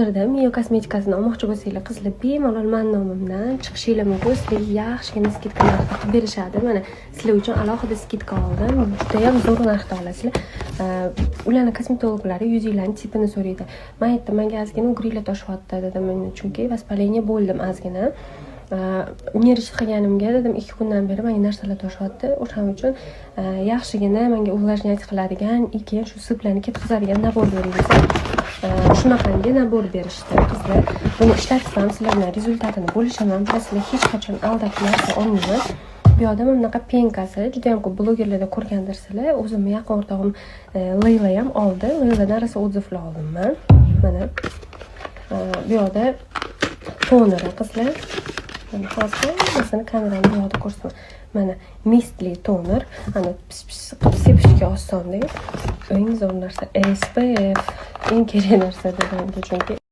Hozirda Mio kosmetikasini olmoqchi bo'lsanglar, qizlar, bemalol mani nomimdan chiqishinglar mumkin. Sizlarga yaxshigina скидка narxda qilib berishadi. Mana, sizlar uchun alohida скидка oldim. Judayam zo'r narxda olasizlar. Ularni kosmetologlari yuzinglarni tipini so'raydi. Man aytdim, manga ozgina угри lar toshyapti dedim, chunki воспаление bo'ldim ozgina. Нервничать qilganimga dedim, 2 kundan beri menga narsalar toshyapti. O'shaning uchun yaxshigina menga увлажнять qiladigan и keyin shu сыпь larni ketkazadigan набор bering desam, shunaqangi набор berishdi, qizlar. Buni ishlatib ham sizlar bilan результат ini bo'lishaman. Bilasizlar, hech qachon aldab narsa olmayman. Bu yoqda mana bunaqa пенка si, judayam ko'p blogerlarda ko'rgandirsizlar. O'zimni yaqin o'rtog'im Leyla ham oldi. Leyladan rosa отзыв lar oldim man. Mana, bu yoqda toneri, qizlar. Mana, hozir hammasini kamerani bu yoqda ko'rsataman. Mana, mistli toner, ana, pis pis qilib sepishga osonda. Eng zo'r narsa SPF, eng kerak narsa dedim, chunki